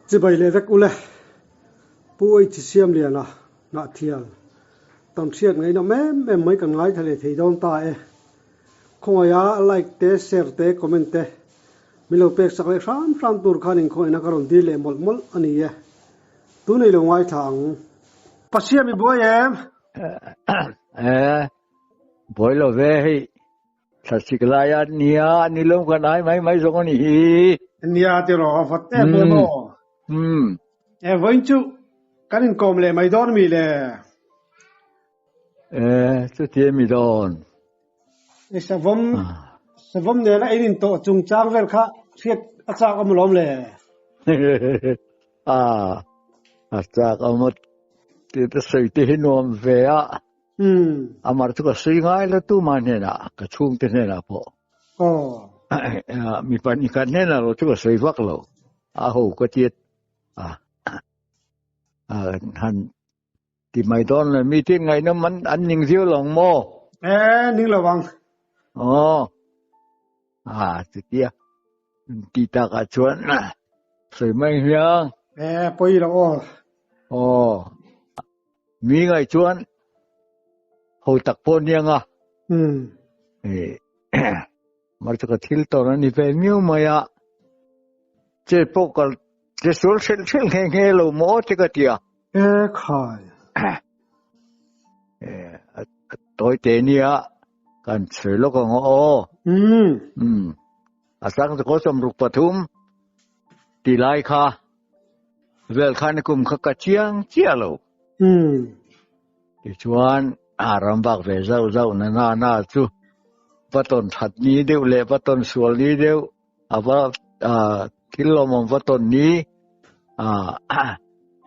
Chibai leh vek ule. Pu H Siamliana, Hnahthial, Tamhriat ngaihnawm em em mai kan ngaithla leh thei dawn ta e. Khawngaiha like te, share te, comment te min lo pek sak leh hram hram tur khan inkhawngaihna ka rawn dil leh mawlh mawlh a ni e. Tunei lo ngaithla ang. Pasiam i buai em? E, buai lo ve hei. Thlasik lai a nia, ni lawm kan ai mai mai zawng a ni hi. Nia ti rawh, a vawt em em aw. E, vawiin chu kan inkawm leh mai dawn mi le? E, chuti a mi dawn. E, savawm, savawm nena in intawh chungchang vel kha hriat a chak awm alawm le? A, a chak awm a, ti te sawi te hi nuam ve a. Amar chu ka sawi ngai lo tuma hnenah, ka chhungte hnenah pawh. Mipa nikhat hnenah erawh chu ka sawi vak lo. A ho ka ti a, han ti mai dawn lo. Mi tin ngaihnawm an ning viau lo ang maw? E, ning lo ang. Aw, a chutia ti takah chuan sawi mai hiang. E, pawi lo aw. Aw. Mi ngaih chuan ho tak pawh aniang a. Mar chu ka thil tawn a ni ve miau mai a. Che pawh ka che sual hrelh hrelh nghe nghe lo maw te ka ti a. E khai. E tawi te nia kan sawi lawk ang aw. A sang chu khaw 63 ti lai kha. Vel khan kum kha ka chiang chiah lo. Tichuan a ram vak ve zauh zauh na na na chu va tawn that ni deuh leh va tawn sual ni deuh a va thil lawmawm va tawn ni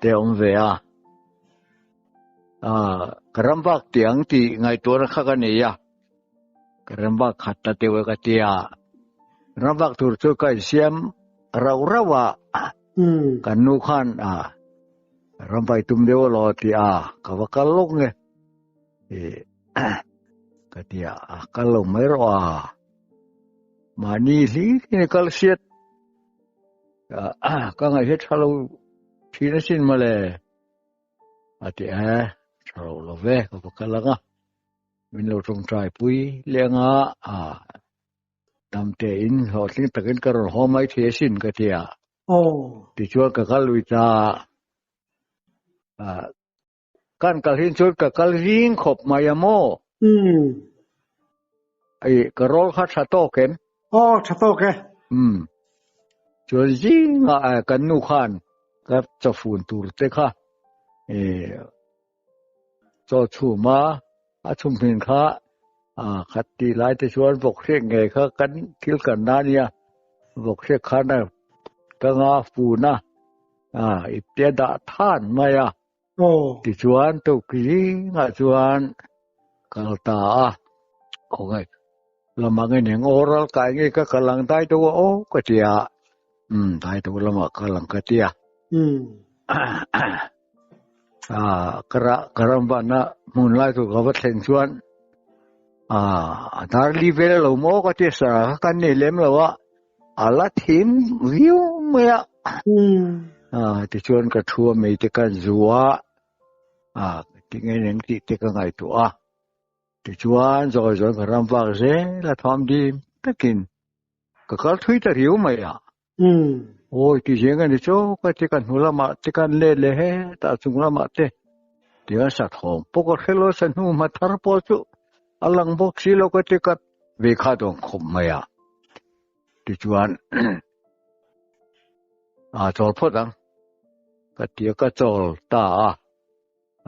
te awm ve a. Ka ram vak tiang tih ngaihtuahna kha ka nei a. Ka ram vak khat ta deuh e ka ti a. Ram vak tur chu ka insiam rauh rauh a. Kan nu khan a ram vai tum deuh alo ti a, ka va kal lawk nge ka ti a, a kal lo mai rawh a. Mahni hlir in kal hriat ka ngaih hi tha lo thin asin mawle a ti e, tha lo lo ve ka va kal ang a. Min lo tawngtai pui leng a, a Damte in hlawhtling takin ka rawn haw mai thei asin ka ti a. Tichuan ka kal lui ta a, kan kal hin chuan ka kal zing khawp mai a maw? Ei, ka roll kha tha tawk em? Aw, tha tawk e. Chuan zingah kan nu khan ka chawfun tur te kha Chaw chhum a, a chhum hmin kha khat tih lai te chuan vawk hrek ngei kha kan thil kan na nia, vawk hrek khan a kang a fun a, ipte a dah than mai a, tichuan tukzingah chuan kal ta a, khawngaih lamah nge ning aw ral kai nge ka kal ang dai deuh a aw ka ti a, umm dai deuh lamah kal ang ka ti a. Ka ram vanna hmun lai tur ka va thleng chuan dar li vel a lo maw ka ti a sa kha kan nei lem lo a, a la thim viau mai a. Tichuan ka thu a mei te kan zu a, tinge eng tih te ka ngaihtuah a. Tichuan zawi zawi ka ram vak zel a thawm dim takin ka kal thui ta riau mai a. Awi ti zeng a ni chu ka ti ka hnu lamah te kan let leh hetah chung lamah te tia sathawm pawh ka hre lo sa hnu hma thar pawh chu a lang bawk si lo ka ti ka ve kha dawn khawp mai a. Tichuan a chawl phawt ang ka ti a ka chawl ta a.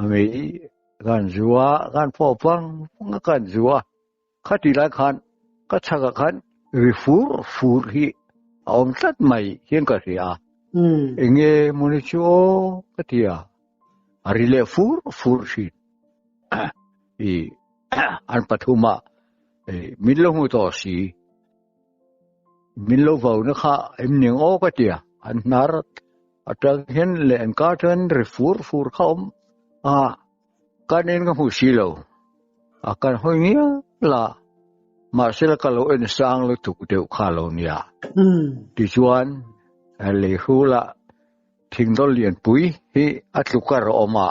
Mei kan zu a kan pawh vang vang a kan zu a. Khati lai khan ka chhakah khan ri fur fur hi a awm tlat mai hian ka hria a, enge mawni chu aw ka ti a, a ri leh fur fur thin. I an pathuma min lo hmu tawh si, min lo vau na kha em ning aw ka ti a, an hnar atang hian leh an kar atang hian ri fur fur kha a awm a. Kan en ka hmu si lo, a kan hawi ngial a, mahse la ka lo en sang lutuk deuh kha lo nia. Tichuan lei hrul ah Thingdawl lianpui hi a tluk a rawh awm a,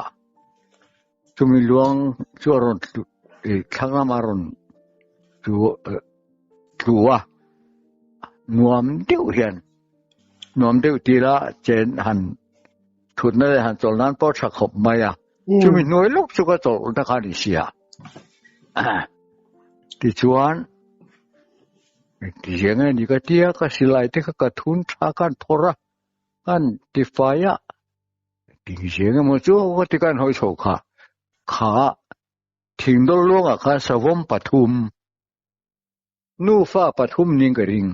chumi luang chu a rawn tlu ih thlang lama a rawn tlu tlu a, nuam deuh hian nuam deuh tila chen han thutna leh han chawlh nan pawh a tha khawp mai a, chumi hnuai lawk chu ka chawlhna kha a ni si a, tichuan. Engtiziah nge ni ka tia ka silai te kha ka thun tha khan phawrh a, khan tifai a, engtiziah nge maw chu ka ti khan hawi chho kha, kha thingdawl luangah khan savawm pathum, nufa pathum ning ka ring.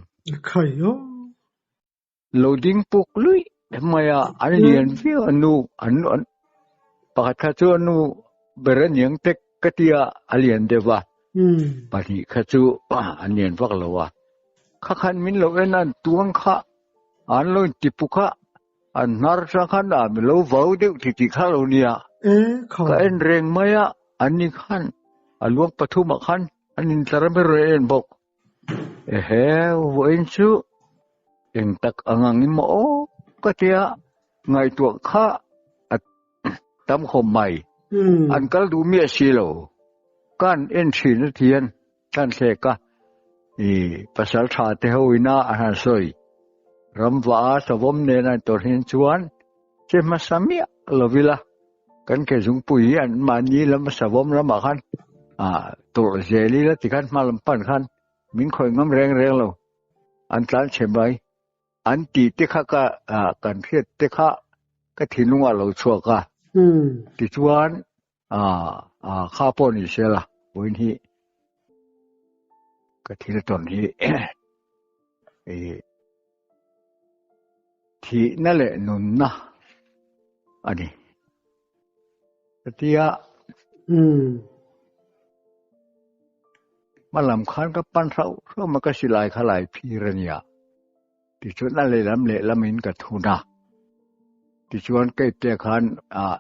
Lo ding puk luih mai a, an lian viau a nu, an an pakhat kha chu a nu ber a niang tek ka tia a lian deuh a, pahnih kha chu an lian vak lo a, kha khan min lo en a an tuang kha an lo inti puk a, an hnar atang khan a min lo vau deuh ti tih kha lo nia, ka en reng mai a, an ni khan a luang pathumah khan an intlar a ber en bawk. Ehe, vawiin chu eng tak ang ang in maw aw ka tia ngaihtuah kha a tam khawp mai. An kal duh miah si lo. Kan en thin a thian kan thlek a, i pasal tha te ho ina an han sawi. Ramva a savawm nen an tawrh hin chuan che hmasa miah lo ila. Kan ke zungpui hi an mahni lam savawm lamah khan ah tawrh zel ila tikhan hma lam pan khan min khawih ngam reng reng lo an tlan chhe mai an tih te kha ka ah kan hriat te kha ka thinlungah lo chhuak a tichuan ah ah kha pawh ni se la vawiin hi ka thil tawn hi ih Thihna leh nunna a ni. Hetia hma lam khan ka pan hrauh hrauh mai ka silai kha lai phir a nia. Tichuan a lehlam lehlamin ka thun a. Tichuan Kate khan ah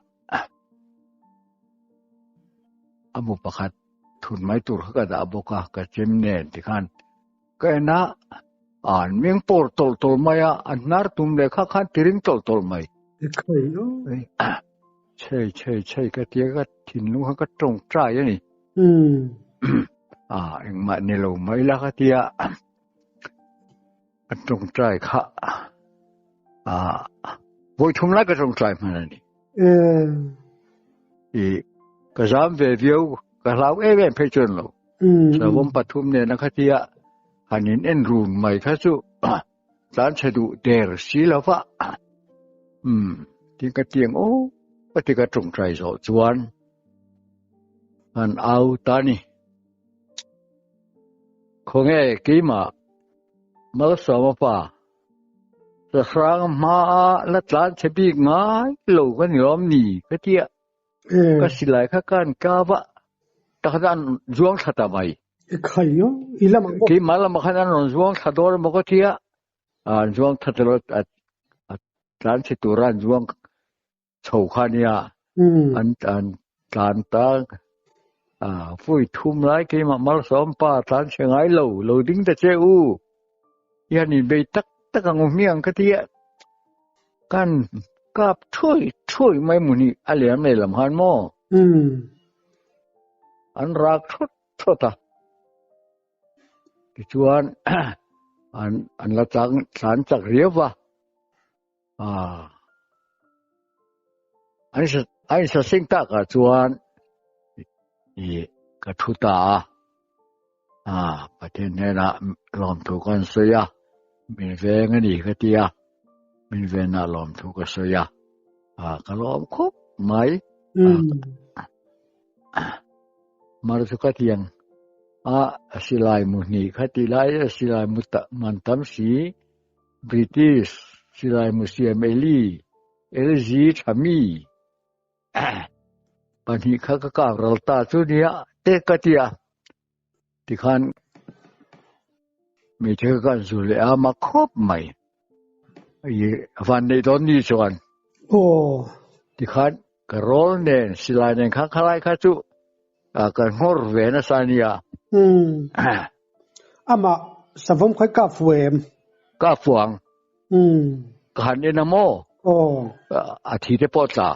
a bu pakhat thun mai tur kha ka dah bawk a, ka chem nen tikhan. Ka en a, an meng pawr tawlh tawlh mai a, an hnar tum leh kha khan tiring tawlh tawlh mai. Chhei chhei chhei ka tia ka thinlung kha ka tawngtai a ni. A engmah ni lo mai la ka tia ka tawngtai kha a vawi thum lai ka tawngtai hman a ni. I ka zam ve viau ka hlau em em phei chuan lo. Savawm pathum nena khatia han in en run mai kha chu tlan chhe duh der si lo va. Umm tin ka tiang aw ka ti ka tawngtai zawh chuan han au ta ni. Khawnge keimah Malsawma pa Sahrang hmaa la tlan chhe bik ngai lo ka ni lawm ni ka tia. Ka silai kha kan kap a, takhat an zuang thla ta mai. Keimah lamah khan an rawn zuang thla dawn emaw ka tia, an zuang thla ta lo, a tlan chhe tura an zuang chho kha nia, an tlan ta vawi thum lai keimah Malsawm pa tlan chhe ngai lo, lo ding ta che u, i han inbei tak tak ang u hmiang ka tia. Kan kap thuai thuai mai mu ni a liam leh lam han maw? An rak thawt thawt a. Tichuan an an la tlang tlan chak riau va. An an sa sing takah chuan i ka thu ta a. Pathian hnenah lawmthu kan sawi a, min veng a ni ka ti a, min venah lawmthu ka sawi a, ka lawm khawp mai. Mar chu ka tiang a silai mu hnih kha ti lai a silai mu man tam si British silai mu siam Eli LG tha mi. Pahnih kha ka kak ral ta chu nia te ka ti a, tikhan hmeichhe kha kan zu leh a mak khawp mai, i van neih dawn ni chuan tikhan ka rawl nen silai nen khan khalai kha chu ka nghawr ve nasa a nia. Amah savawm khawi kap fu em? Kap fu ang. Ka han en a maw? A thi te pawh tla.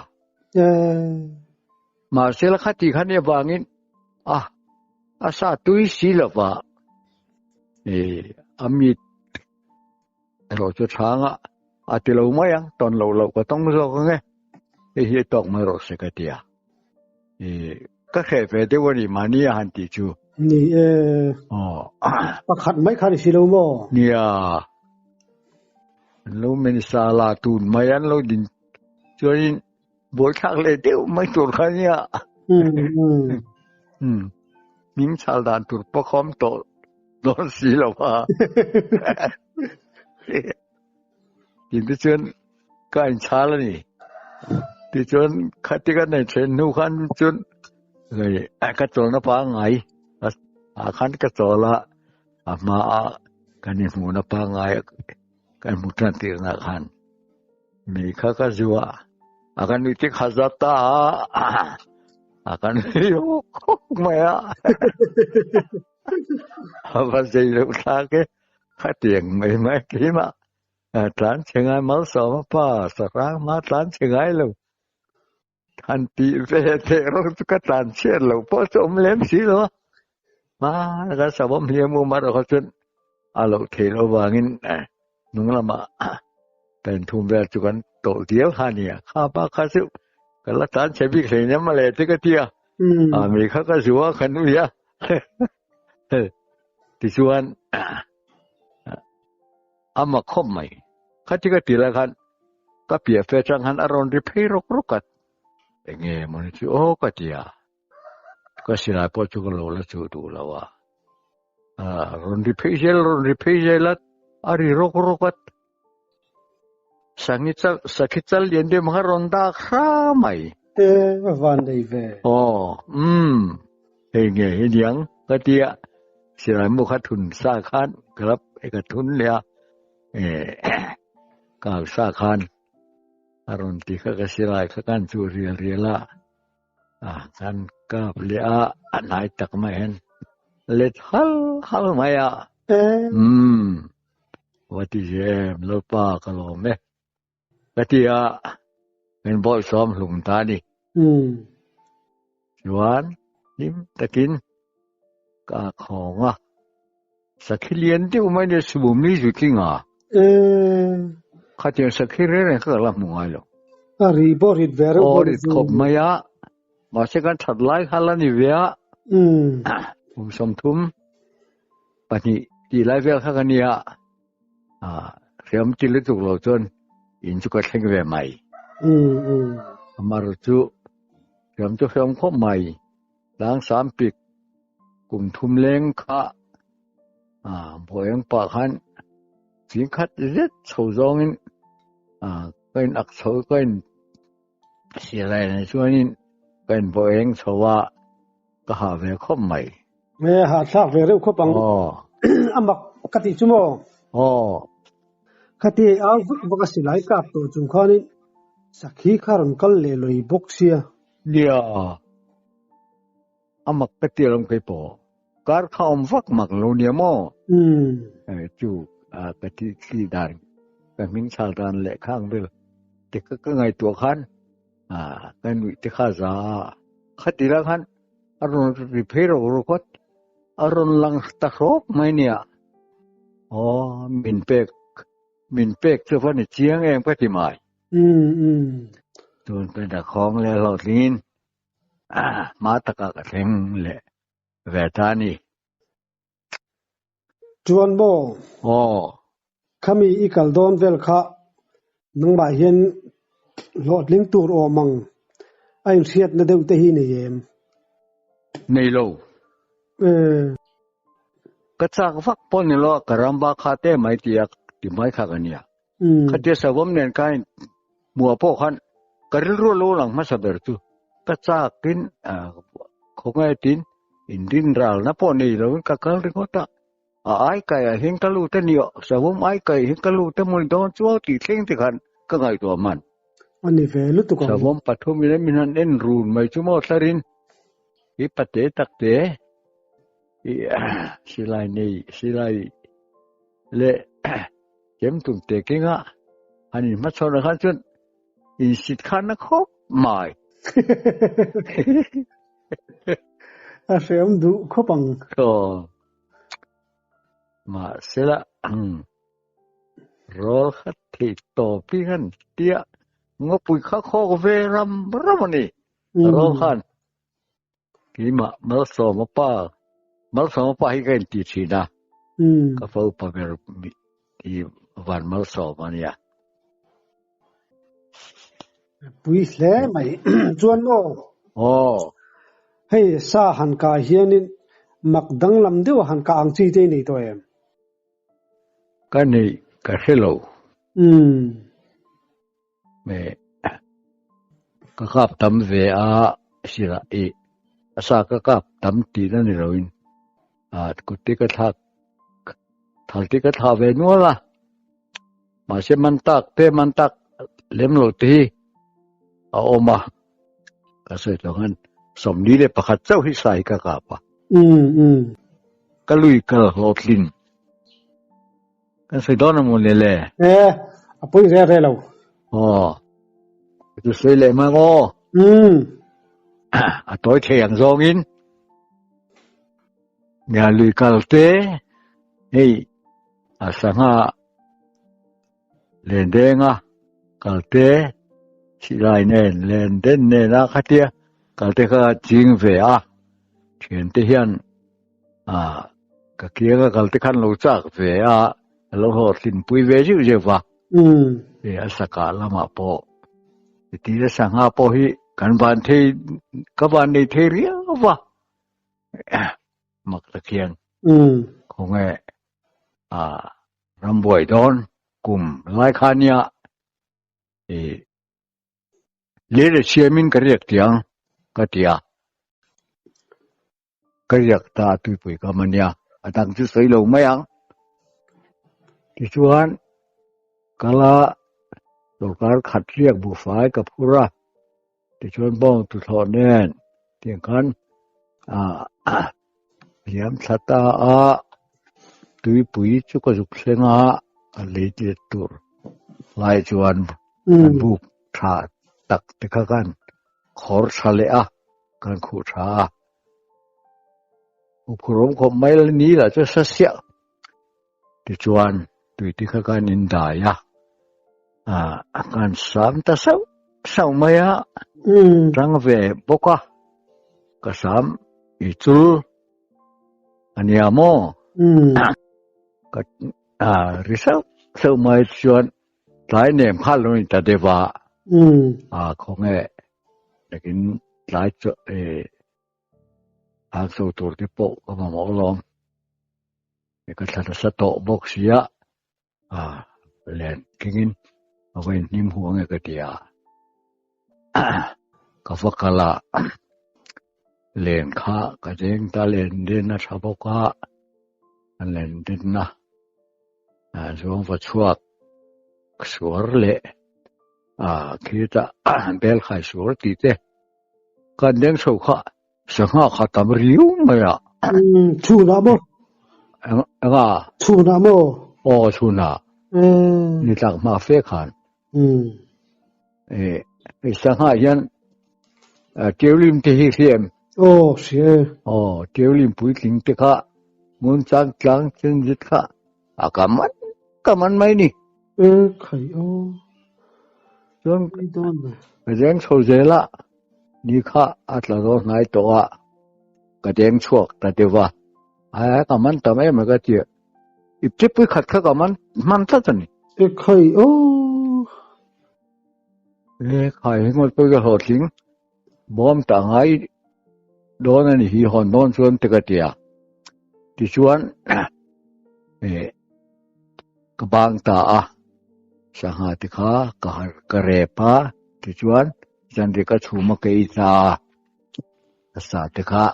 Mahse la khati khan i avangin a a sa tui si lova a mit erawh chu chhanga a ti lo mai ang tawn loh loh ka tawng zawk ang e hei hi tawk mai rawh se ka ti a ka hreh ve deuh a ni mahni a han tih chu. Ni e pakhat mai kha ni si lo maw? Nia an lo men sa la tun mai an lo din chuanin buaithlak leh deuh mai tur kha nia. Hming chhal dan tur pawh kha awm tawh dawn si lo a. Tin te chuan ka inchhal a ni. Tichuan khati ka nei then hnu khan chuan ka chawlna pangngai ah khan ka chawl a, a hmaa kan inhmuhna pangngai kan hmu tan tirna khan mi kha ka zu a, a ka nui te kha za ta a, a ka nui hawk hawk mai a. A va zei loh thlak e, khatiang mai mai keimah tlan chhe ngai malsawm a pa sahrang hma tlan chhe ngai lo. Han tih ve teh rawh chu ka tlan chhiat loh pawh chu awm lem si lo a, hma kan savawm hliam um erawh kha chuan a loh theih loh avangin hnung lamah pen thum vel chu kan tawlh dial kha a ni a, kha pa kha chu ka la tlan chhe bik hleinem mawle te ka ti a, a mi kha ka zu a ka nui a tichuan a mak khawp mai. Khati ka ti lai khan ka piah fe atang khan a rawn ri phei rawk rawk a, enge mawni chu aw ka ti a, ka silai pawh chu ka lo la chuh duh lo a, a rawn ri phei zel rawn ri phei zel a, a ri rawk rawk a, sakhi chal sakhi chal lian deuh kha rawn dak hra mai. Te a van nei ve. Aw umm hei nge hi niang ka ti a, silai mu kha thun sa khan ka la ka thun leh a. Kal sa khan a rawn ti kha ka silai kha kan chu rial rial a, a kan kap leh a, a hnai tak mai hian let hal hal mai a. Umm va ti zem Lalpa ka lawm e ka ti a, min bawihsawm hlum ta a ni. Chuan hlim takin ka khawng a, sakhi lian deuh mai nia Subum ni zu tling a. Khatiang sakhi reng reng kha ka la hmu ngai lo. A ri pawh rit ve reuh Aw rit khawp mai a, mahse kan that lai kha la ni ve a. Kum 32 tih lai vel kha ka nia, hriam ti lutuk lo chuan in chu ka thleng ve mai. Amaherawhchu chu Hriam chu hriam khawp mai, tlang sam pik kum thum leng kha buaieng pah khan ching khat zet chho zawngin ka in ak chho ka in silai nen chuanin ka in buaieng chho a ka hah ve khawp mai. Nge hahthlak ve reuh khawp ang a mak ka tih chu maw? Aw. Khati au vak vak a silai kap tawh chung khanin sakhi kha rawn kal leh lawi bawk sia. Nia, a mak ka ti alawm kei pawh. Kar kha awm vak mak lo nia maw? Chu ka ti thli dan, ka hming chhal dan leh khang vel te kha ka ngaihtuah khan ka nuih te kha za a. Khati lai khan a rawn ri phei rawk rawk a, a rawn lang ta hrawk mai nia. Aw, min pek, min pek chu va ni chiang em ka ti mai. Tun ka dakhawng leh hlawhtlingin hma takah ka thleng leh ve ta a ni. Chuan maw? Aw. Khami i kal dawn vel kha nangmah hian hlawhtling tur awm ang a inhriatna deuh te hi nei em? Nei lo. Ka chak vak pawh ni lo a, ka ram bak kha te mai ti a ti mai kha ka nia. Khatia savawm nen kha in hmuah pawh khan ka rilru a lo lang hmasa ber chu ka chakin khawngaih tin inrin ralna pawh nei loin ka kal ringawt a. A ai kaiah hian ka lut a ni aw, savawm ai kaiah hian ka lut a mawni dawn chuau tih thleng te khan ka ngaihtuah hman. A ni ve lutuk ang. Savawm pathum in min han en run mai chu maw thlarin i pate takte i silai nei silai leh chem tum te kenga han inhmachhawn ah khan chuan. Insit khan na khawp mai. A hreawm duh khawp ang. Aw. Mahsela rawl kha theih tawp i han tia ngawpui kha khawk ve ram ram a ni. Rawl khan keimah Malsawma pa, Malsawma pa hi ka inti thin a, ka fa upa ber hi Van Malsawma a nia. Pui hle mai. Chuan maw? Aw. Hei sa han kah hianin mak danglam deuh han kah ang chi te i nei tawh em? Ka neih ka hre lo. Umm. Me ka kap tam ve a sirah i a sa ka kap tam tihna ni loin a kut te ka thlak thal te ka thlah ve nual a mahse man tak te man tak lem lo te hi a awm a ka sawi tawh khan 41 chauh hi sa hi ka kap a ka lui kal hlawhtlin Kan sawi dawn a maw le le? E, a pawi re re lo. Aw, chu sawi leh mai maw? Umm. A tawi thei ang zawngin nia lui kal te hei a sangha len denga kal te silai nen len den nena khatia kal te kha ching ve a thian te hian A, ka kianga kal te khan lo chak ve a, a lo hlawhtlinpui ve zeuh zeuh va. E, a sakah lamah pawh titira sangha pawh hi kan van thei, ka van nei thei riau va. Mak tak hian khawnge a rambuai dawn kum lai kha nia e leh siamin ka riak tiang ka ti a. Ka riak ta a tuipui ka man nia, a dang chu sawi lo mai ang. Tichuan, kala sorkar khat riak buhfai ka phur a, tichuan bawng tuthlawh nen tiang khan liam thla ta a, tuipui chu ka zuk thleng a, a lei let tur lai chuan an buk tha tak te kha khan khawr tha leh a. Kan khuh tha a, Uphurawm khawp mai la ni lah chu sa siah tichuan tuite kha kan in dai a, ah kan sam ta sauh sauh mai a, tang ve bawk a, ka sam i chul a nia maw? Ka ri sauh sauh mai chuan tlai nem kha lo ni ta deuh a, ah khawnge Takin tlai chu eh hang so tur te pawh ka mamawh alawm. Ka thla nasa tawh bawk sia ah len kengin a va inhnim hu ange ka ti a. Ka va kal a len kha ka deng ta len den a tha bawk a, a len den a zawng va chhuak suar leh A khita bel khai suar tih te kan deng chho kha sangha kha tam riu mai a. Chhunah maw? Enga? Chhunah maw? Aw chhunah. Ni tlak hma fe khan. E sangha hian teulim te hi hriam. Aw hria e. Aw teulim puitling te kha ngun chang tlang chen zit kha A ka man ka man mai ni. E khai aw. Chuan ka deng chho zel a, ni kha a tla zo hnai tawh a, ka deng chhuak ta deuh a. A ka man tam em a ka ti a, ip chipui khat kha ka man hman tlat a ni. E khai aw. E khai hi ngawt pawh ka hlawhtling bawm ta ngai dawn a ni hi hawn dawn chuan te ka ti a. Tichuan eh ka bang ta a, sangha te kha ka har ka rep a, tichuan zanri ka chhum a ka ei ta a, ka sa te kha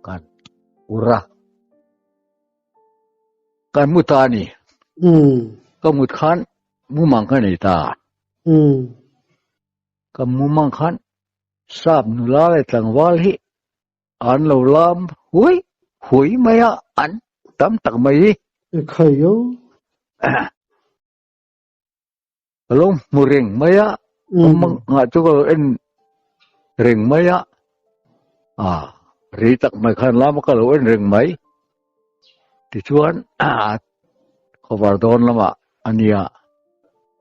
kan ur a, kan mu ta a ni. Ka mut khan mumang ka nei ta. Ka mumang khan sap nula leh tlangval hi An lo lam huai huai mai a, an tam tak mai hi. I khai o. Ka lo hmu reng mai a. Ka mangah chu ka lo en reng mai a, a rei tak mai khan lama ka lo en reng mai. Tichuan khawvar dawn lamah a nia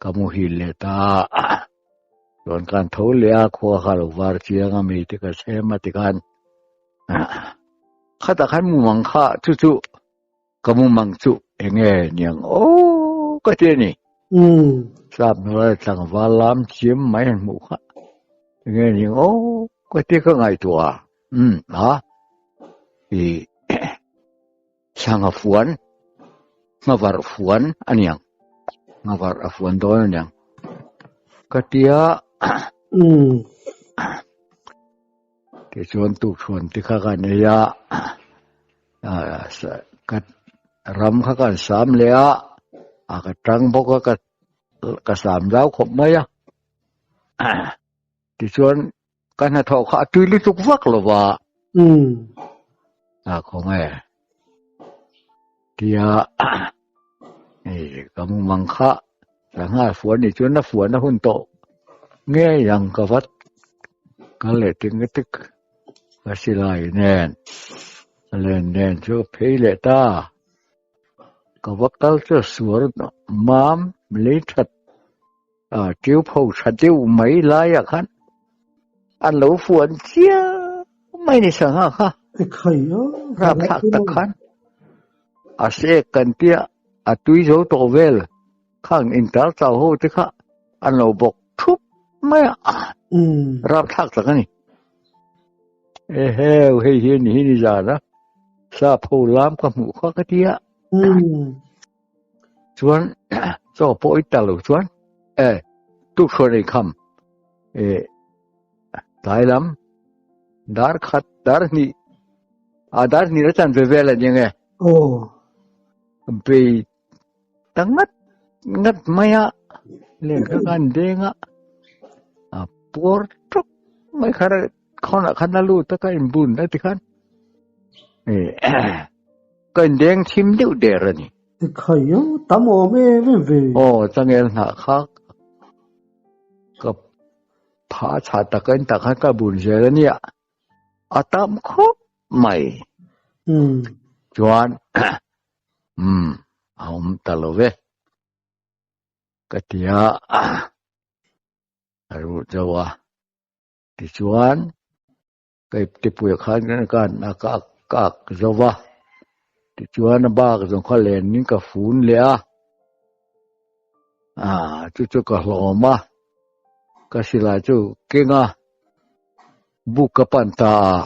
ka muhil leh ta a, chuan kan tho leh a khua kha lo var chiang a mi te ka chhem a tikhan khatah khan mumang kha chu chu Ka mumang chu enge niang aw ka ti a ni. Sap nula leh tlangval lam chiam mai han hmuh kha enge niang aw ka ti ka ngaihtuah a. Umm a i sangha fuan nghavarh fuan a niang nghavarh a fuan dawn a niang ka tia. Tichuan tukṭhuan te kha kan ei a. Ka ram kha kan sam leh a, a ka tang bawk a, ka sam zau khawp mai a. Tichuan ka hnathawh kha a tui lutuk vak lo va. A khawnge tia ka mumang kha sangha fuan ni chuan a fuan a hun tawh ngei ang ka vat ka leh ting tik. Ka silai nen a len nen chu phei leh ta. Ka va kal chu suar mam lei that a tiu pho tha deuh mai laiah khan an lo fuan chiang mai ni sangha kha. Rapthlak tak khan a sek kan tia a tui zo tawh vel khang intar chau ho te kha an lo bawk thup mai a, rapthlak tak a ni. Eheu hei hi ni hi ni zan a, sap ho lam ka hmuh kha ka ti a. Chuan chaw pawh i ta lo chuan e tukhruan ei kham e tlai lam dar khat dar hnih a dar hnih la chan ve vel a ni ange. Bei Ta ngat ngat mai a, len kha khan deng a, a puar ṭawk mai kha khawnah khan a lut a ka inbun a tikhan ka indeng thim deuh der a ni. Tikhai a, tam awm em em ve. Aw, changel hnah kha ka phah chhah tak a in tak khan ka bun zel a nia, a tam khawp mai. Chuan Umm, a awm ta lo ve. Ka ti a, a ruh deuh a. Tichuan, ka iptepui khan ka a ka ak zo va. Tichuan a bak zawng kha len in ka fun leh a. Ah, chu chu ka hlawm a. Ka silai chu keng a, buk ka pan ta a.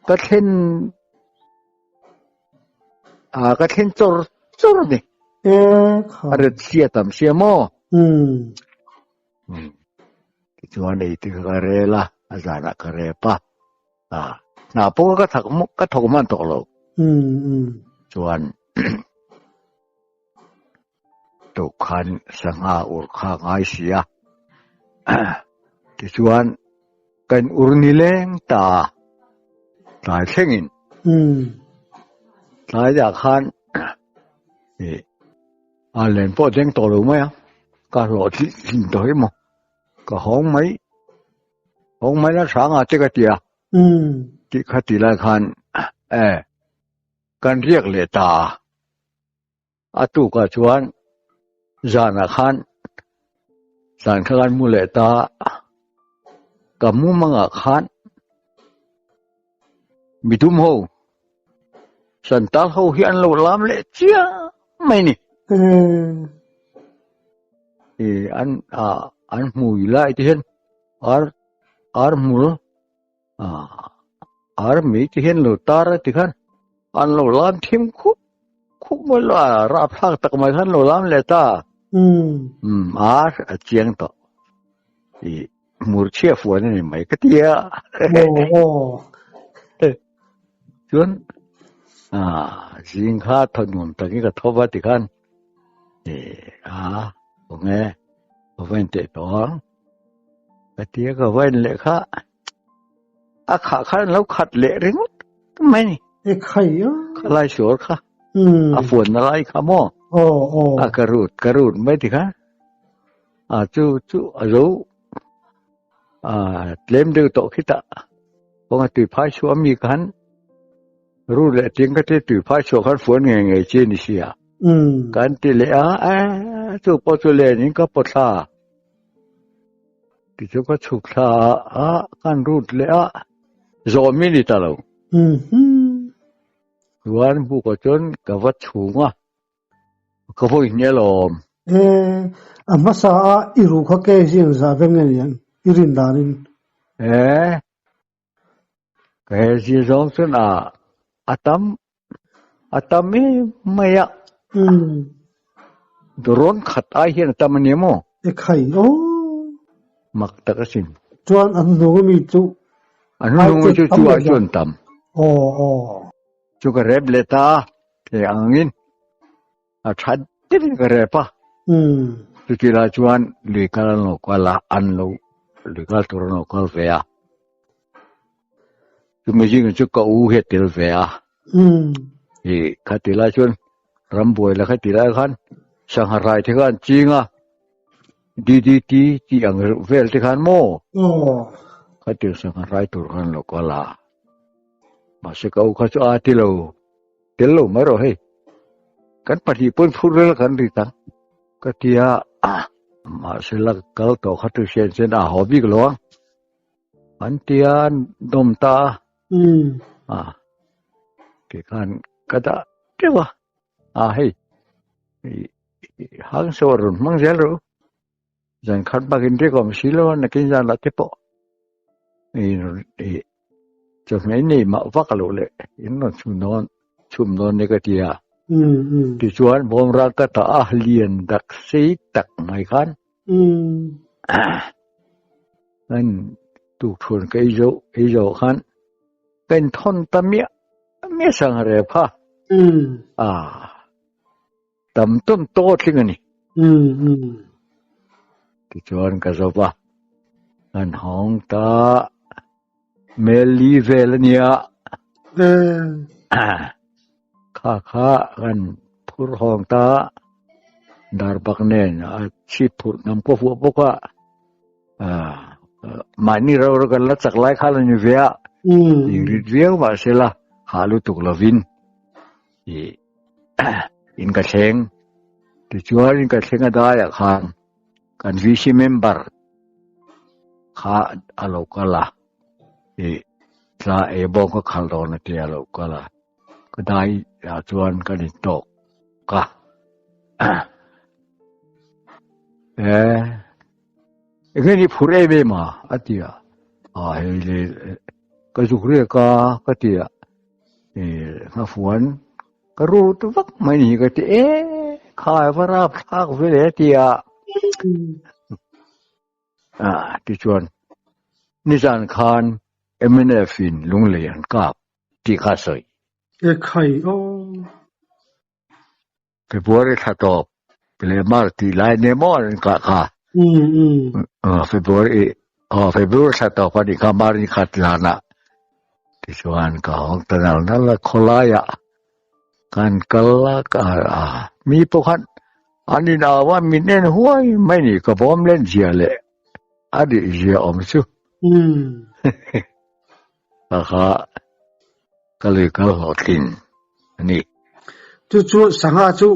Ka thlen A ka thlen chawr chawr a ni. A ret sia tam sia maw? Tichuan ei te kha ka rel a, a zanah ka rep a. A hna pawh kha ka thak ka thawk hman tawh lo. Chuan Tukhan sangha ur kha ngai si a. Tichuan kan ur ni leng ta a, tlai thlengin. Tlaiah khan a len pawh deng tawh lo mai a, ka hlawh tling tawh hi maw, ka hawng mai, hawng mai la hrang a te ka ti a. Tih kha ti lai khan e kan riak leh ta a. A tukah chuan zanah khan zan kha kan mu leh ta a, ka mumangah khan midum ho santal ho hi an lo lam leh chiang mai ni. I an an hmui lai te hian ar ar hmul Ar mei te hian lo tar a ti khan an lo lam thim khup khup mai lo a rapthlak tak mai khan lo lam leh ta. Um ar a chiang tawh. I mur chhia fuan a ni mai ka ti a. Chuan a zing kha thaw nuam takin ka thaw va ti khan e a khawnge ka va inteh tawh ang ka ti a ka va in leh kha. A khah khan an lo khat leh ringawt mai ni. E khai a. Kha lai sual kha. A fuan na lai kha maw. Aw aw. A ka rut ka rut mai ti kha. A chu chu a zo a tlem deuh tawh khitah kawnga tui phai chhuah ami khan ru leh ting ka ti tui phai chhuah khan fuan ngei ngei chi a ni sia. Kan ti leh a, e chu pawh chu len in ka pawt thla. Tichuan ka chhuk thla a, kan rut leh a, zawm i ni ta lo. Chuan bukah chuan ka va chhung a, ka vawi hnial alawm. E, a hmasa a i ruh kha ke zing zah vek nge niang i rin danin? E, ka he zir zawng chuan a a tam a tam em mai a. Durawn khat ai hian a tam a nia maw? E khai aw. Mak tak asin. Chuan a hnuhnung ami chu A hnuhnung ami chu chu ai chuan tam. Aw aw. Chu ka rep leh ta a, thei angin a tha deuhin ka rep a. Chuti lai chuan lui kal an lo kal a, an lo lui kal tur an lo kal ve a. Chumi zingah chu ka u hi a tel ve a. I khati lai chuan rambuai la khati lai khan sangha rai te khan ching a, DDT tih ang vel te khan maw? Khati sangha rai tur khan lo kal a. Mahse ka u kha chu a ti lo, tel lo mai rawh hei. Kan pahnih pawn phur rel kan ri tang. Ka ti a, mahse la kal tawh kha chu hriat chuan a haw bik lo ang. An ti a, dawm ta a. A, ti khan ka dah teuh a. A hei, hang saw rawn hmang zel rawh u. Zan khat bak in riak awm si lo a, nakin zan lah te pawh i chawhmeh in nei mah vak alo leh in rawn chhum dawn chhum dawn nia ka ti a. Tichuan bawmral ka tah a lian dak sei tak mai khan kan tukthuan ka ei zo ei zo khan ka inthawn ta miah miah sangha rep kha a. Tam tawn tawh tling a ni. Tichuan ka zawp a, kan hawng ta mel li vel a nia. Kha kha kan phur hawng ta dar bak nen a chhip phurh ngam ka huah bawk a. Mahni ro ro kan la chak lai khan a ni ve a, rit viau mahsela hah lutuk lovin. I in ka thleng tichuan in ka thleng a daiah khan kan VC member kha a lo kal a i tla e bawng ka khal dawn a tia a lo kal a ka dai ah chuan kan in tawk ka e enge ni phur em em a a ti a a hei le ka zuk riak a ka ti a Nghafuan ka rut vak mai ni ka ti e khai va rap thlak ve le ti a a tichuan nizan khan MNF in lunglei an kap tih kha sawi. E khai aw. February thla tawp leh March tih lai nia maw an kah kha. February aw February thla tawp a nih kha March ni khat lanah tichuan ka hawng ta nal nal a khawlaiah kan kal a a mi pawh khan an in au a min en huai mai ni ka bawm len zia leh a rih zia awm chu ka kha ka lui kal hlawhtlin a ni. Chu chu sangha chu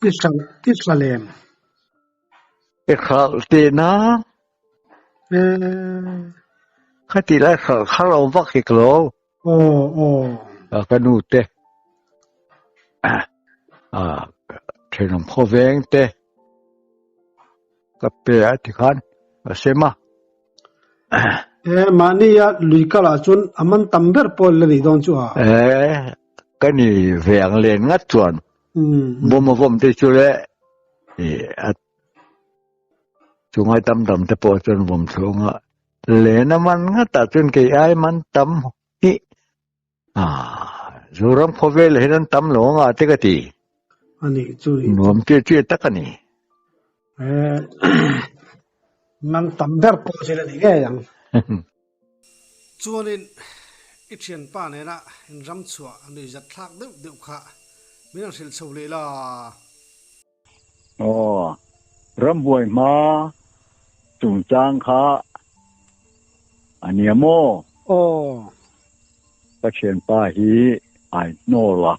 i hral i hral em? I hral tihna? Khati lai hral kha lo vak hek lo. Aw aw. Ka nu te thenawm khawveng te ka pe a tikhan ka sem a. E, mahnia lui kalah chuan a man tam ber pawh la nei dawn chu a. E, ka ni ve ang len ngat chuan bawm a vawm te chu le e, a chungai tam tam te pawh chuan vawm thlung a len a man ngat ah chuan kei ai man tam hi a Zoram khawvel hian an tam lo anga te ka ti. Ani chu ni. Nuam tia tia tak a ni. E, man tam ber pawh chu la ni ngei ang. Chuanin i thianpa nena in ram chhuah a nuihzat thlak deuh deuh kha min han hrilh chho leh la. Aw. Rambuai hma chungchang kha a nia maw? Aw. Ka thianpa hi ai hnawl a,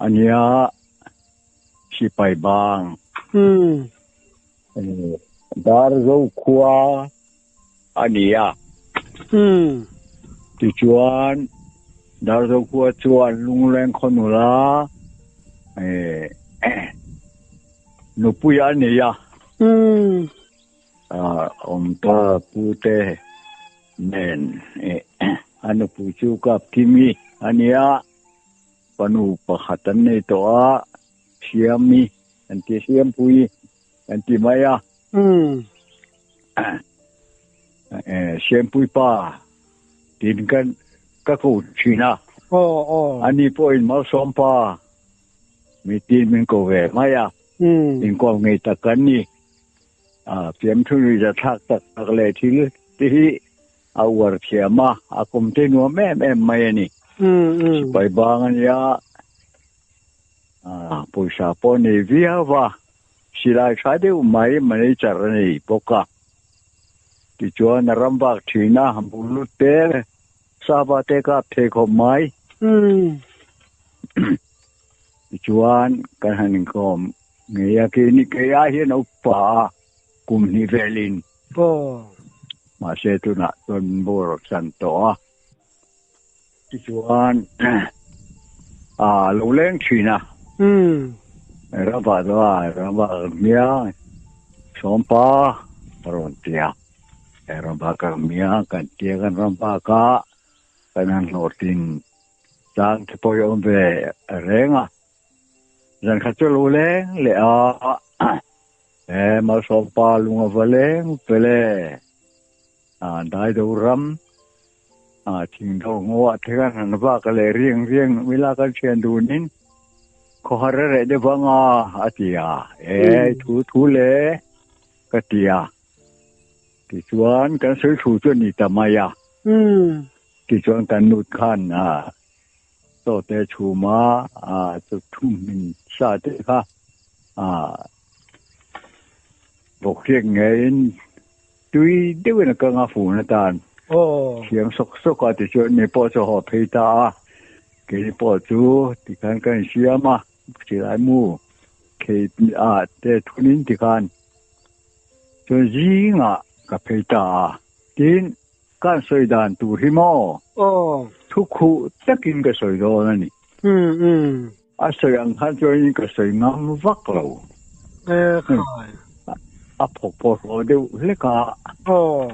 a nia sipai bang. Umm. Darzo khua a ni a. Umm. Tichuan Darzo khua chuan Lungleng khaw nula nupui a nei a. Umm. Awm ta pute nen a nupui chu kap Kimi a ni a. Fanu pakhat an nei tawh a, Siami an ti, Siampui an ti mai a. Siampui pa tiin kan ka ko thin a. Ani pawhin Malsawm pa mi tiin min ko ve mai a. Inkual ngei tak kan ni. Piamthu lui zathlak tak tak leh thil te hi a uar thiam a, a kum te nuam em em mai a ni. Sipai bang a nia, pawisa pawh a nei viau va, silai tha deuh mai manager a nei bawk a. Tichuan a ram vak thin a, bulut te, sava te kap thei khawp mai. Tichuan kan han inkawm ngei a, keini kei ai hian a upa a, kum hnih velin. Aw. Mahse tunah chuan min boruak chan tawh a. Tichuan a lo leng thin a. Umm. Ramah chuan ramah hmia sawmpa a rawn ti a. Ramah ka hmia kan tia kan ramah ka kan han hlawhtlin chang te pawh hi a awm ve reng a. Zan khat chu a lo leng leh a. E Malsawmpa lung a va leng fel e. A daido ram a thingdo ngaw ah te khan han vak a leh riang riang ila kan thian dunin khawhar a reh deuh vang a a ti a. E thu thu le ka ti a. Tichuan kan sawi thu chu a ni ta mai a. Tichuan kan nut khan a chaw te chhum a, a chu thum hmin sa te kha a bawk hriak ngeiin tui deuhin a kang a fun atan thiam sawk sawk a tichuan mi pawh chu a haw phei ta a, keini pawh chu tikhan kan insiam a silai mu khei ah te thunin tikhan chuan zingah ka phei ta a tin Kan sawi dan tur hi maw? Aw. Thu khuh takin ka sawi dawn a ni. Umm umm. A sawi ang khan chuanin ka sawi ngam vak lo. E khai. A phawk pawh hlawh deuh hlek a. Aw.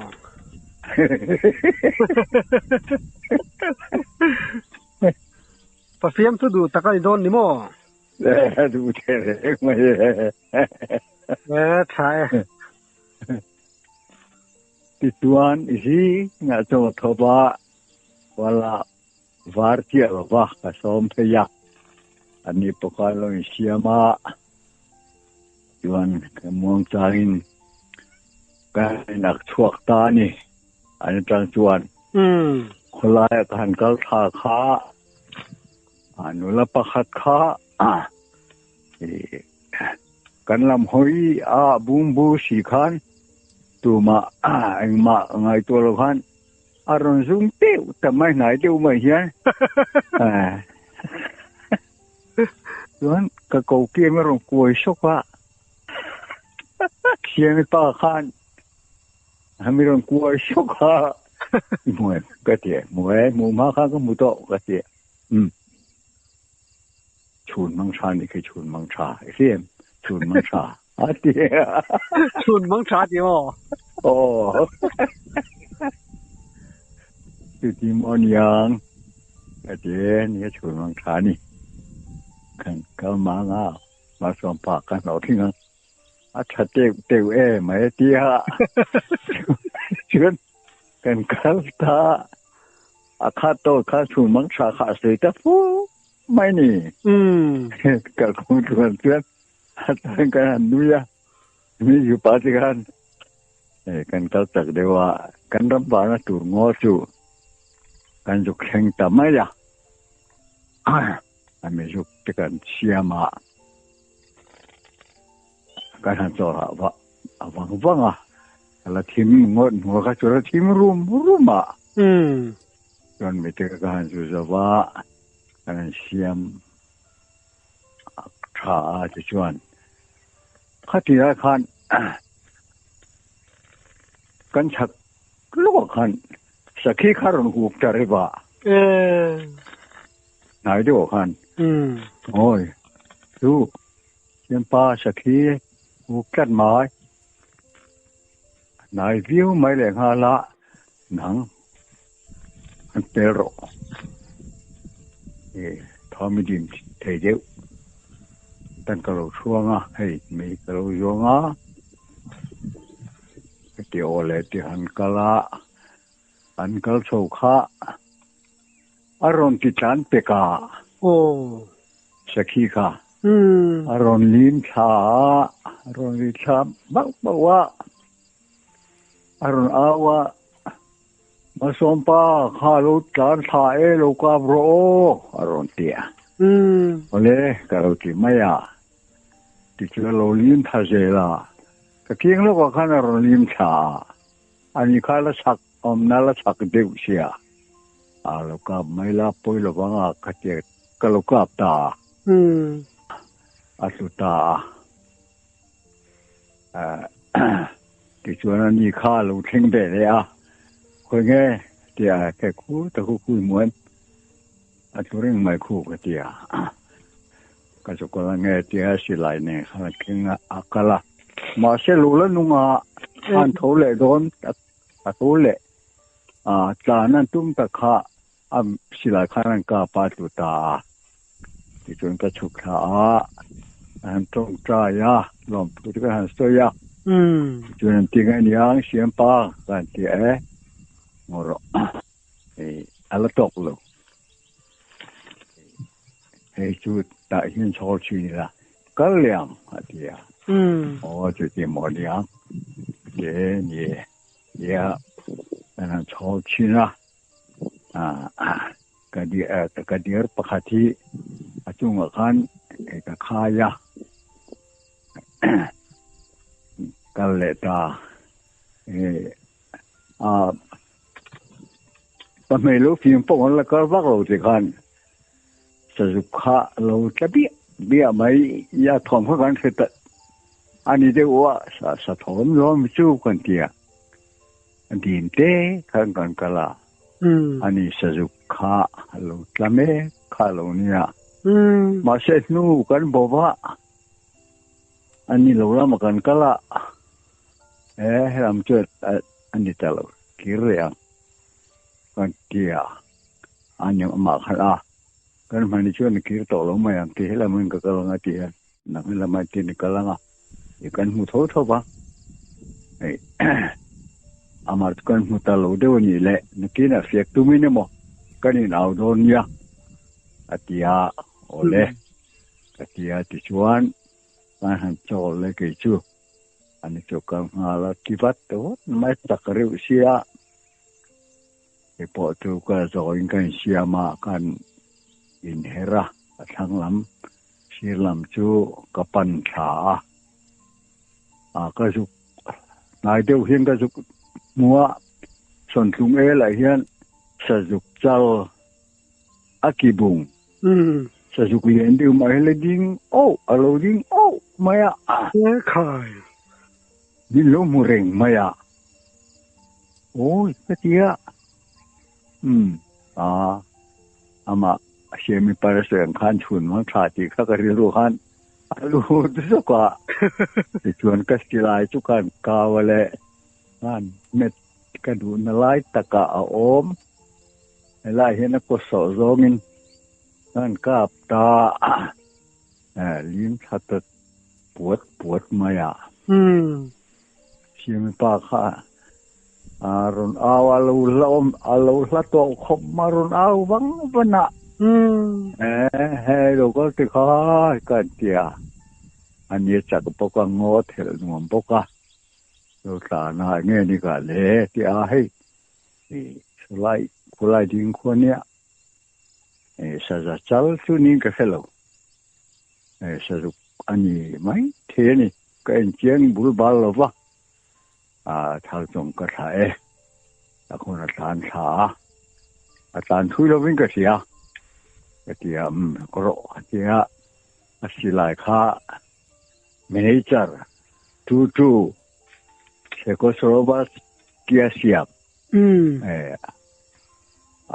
Pafiam chu duh tak a ni dawn ni maw? E duh teh reng mai e. E tha e. Tichuan zingah chaw thawp a, kuala var chiah lo va ka sawm phei a, ani pawh kha lo insiam a, chuan ka muang changin ka inak chhuak ta a ni, an atang chuan khawlaia ka han kal thla kha nula pakhat kha Kan lam hawi a bungbu si khan tumah engmah ngaihtuah lo khan a rawn zum deuh ta mai hnai deuh mai hian chuan ka ko kiam a rawn kuai sawk a siami pa khan mi rawn kuai sawk a hmuh ka ti hmuh e hmuh hma khan ka hmu tawh ka ti um Chhun mang tha nih khi chhun mang tha i hriam chhun mang tha a ti chhun mang tha ti maw aw chu ti maw niang ka ti ni chhun mang tha ni kan kal mang a ma som pa kan lo thing a a tha teu teu e mai ti a chuan kan kal ta A khat tawk kha chhun mang tha kha a sawi ta fu mai ni. Ka kung chuan chuan a tan kan han nui a. Mi ju pa ti khan kan kal chak deuh a kan ram vana tur ngaw chu kan zuk thleng ta mai a. A mi zuk te kan siam a. Kan han chawl hah va vang vang a, a la thim ngawt hnuah kha chuan a thim rum rum a. Chuan mite kha ka han zu zo va, kan han siam tha a tichuan khatilai khan kan chhak lawkah khan sakhi kha rawn hup ta reuh a. Hnai deuhah khan. Awi chu Siampa sakhi hup tlat mai. Hnai viau mai leh nghal a nang an pel rawh. Thawm i dim thei deuh. Tan ka lo chhuang a, hei mei ka lo zawng a. Heti aw leh ti han kal a, an kal chho kha a rawn ti tlan pek a. Sakhi kha a rawn lim thla a, a rawn ri thla bauh bauh a, a rawn au a, Masawmpa kha lo tlan thla e, lo kap rawh aw, a rawn ti a. Awle, ka lo ti mai a. Tichuan a lo lim thla zel a, ka kiang lawkah khan a rawn lim thla a, ani kha la chak awmna la chak deuh sia, a lo kap mai la pawi lovang a ka ti a, ka lo kap ta a, a tlu ta a. Tichuan ani kha a lo thleng ve leh a, khawi nge tia ka khu ta khu khu hmu em? A tlu reng mai khu ka ti a, ka chu kal ange tia silai nen khan a thleng a, a kal a. Mahse lo la nung a, an tho leh dawn a tho leh a, tlan an tum tak kha a silai khan an kap a tlu ta a. Tichuan ka chhuk thla a, a han tawngtai a, lawmthu te ka han sawi a. Tichuan an ti ngai aniang Siampa ka han ti e, ngaw rawh. Hei a la tawk lo. Hei chu tah hian chhawr chhin ila kal leh ang a ti a. Aw chuti maw nia te ni nia kan han chhawr chhin a. Ka ka dir pakhat hi a chungah khan hei ka khai a. Kal leh ta. A Pahmei lo fim pawh an la kal vak lo ti khan sazuk kha lo tla biah biah mai i a thawm kha kan hre ta a ni deuh a, sa sa thawm zawm chu kan ti a, a dim te khan kan kal a, ani sazuk kha a lo tla mek kha a lo nia. Mahse hnu kan bo va, ani lo lama kan kal a, e helam chu a ni ta lo. Kir leh ang kan ti a, a ni amah khan a, kan hmani chuan kir tawh lo mai ang ti helam in ka kal ang a ti a, nang helam ah tin i kal ang a, i kan hmu tho tho va, hei amah chu kan hmu ta lo deuh a nih leh nakinah fiak tumin emaw kan in au dawn nia a ti a, awle ka ti a tichuan kan han chawl le kei chu. Ani chu kal nghal a ti vat vat mai tak reuh sia. Kei pawh chu ka zawin ka insiam a, kan inher a, a thlang lam sir lam chu ka pan thla a. A ka zuk hnai deuh hian ka zuk hmu a, sawntlung elah hian sazuk chal a ki bung. Sazuk lian deuh mai la ding oh a lo ding oh mai a. E khai. Min lo hmu reng mai a. Awi ka ti a. Umm a amah Siami Parasoi ang khan chhun mang tha tih kha ka rilru khan a lut zawk a. Tichuan ka silai chu khan kau a leh khan met ka duhna lai takah a awm. Helai hian a kaw sawh zawngin an kap ta lim thla ta puat puat mai a. Siami pa kha a rawn au a lo hla awm a lo hla tawh khawp ma rawn au vang van a. He lo kal ti kha ka an ti a. Ani a chak bawk a ngaw thelh nuam bawk a. Lo tlan a enge ni ka le ti a hei. Khulai khulai ding khua nia saza chal chu niin ka hre lo sazuk a ni mai thei a ni. Ka en chiang bul bal lo va, a thal chung ka thlah e. A khun a tlan thla a, a tlan thui lovin ka hria. Ka ti a, umm, ka rawh a ti a, a silai kha manager tu tu Czechoslovakia siam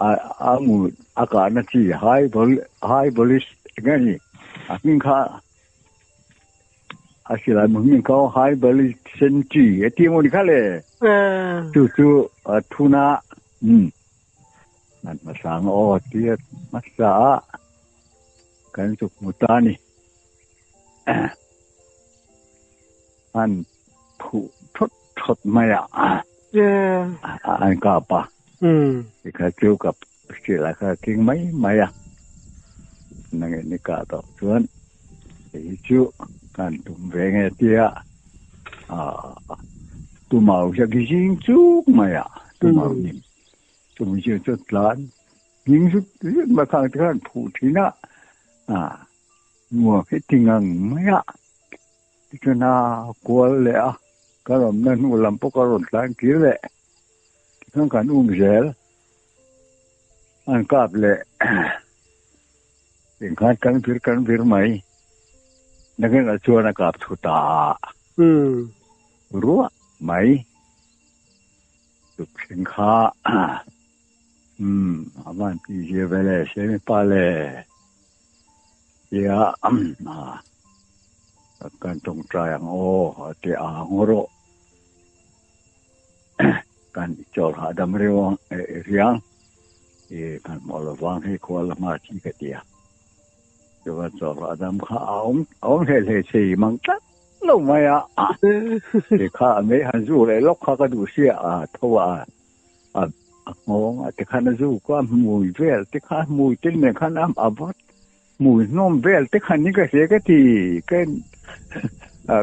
a a mu a kahna chi high vol high voltage eng nge ni a hming kha a silai mu hming kha high voltage sentry a ti emaw ni kha le chu chu a thuna um an hmasang aw tia hmasa a kan chuk hmu ta ni an phuh thawt thawt mai a an kap a tikha chu ka silai kha king mai mai a nang in i kah tawh chuan kei chu kan tum ve nge tia tumau hi a zing chuk mai a tumau nim chumi chu chu tlan hming zut zut mai khang te khan phuh thin a nuam hi ti ngang mai a tichuan a kual leh a ka rawmna hnu lam pawh ka rawn tlan kir leh tichuan kan um zel an kap leh engkhan kan vir kan vir mai nakin ah chuan a kap thu ta ruah mai thleng kha umm a van ti zia ve le semi pa le tia kan tawngtai ang aw a ti a ngaw rawh kan chawl hahdam riang riang i kan hmuh lo vang hi khua la hma chi ka ti a chuan chawl hahdam kha a awm a awm hlei hlei thei mang tlat lo mai a ti kha mei han zu leh lawk kha ka duh sia a tho a a a nghawng a tikhan a zu kha a hmui vel te kha a hmui te nen khan a a vat hmui hnawm vel te khan hi ka hria ka ti ka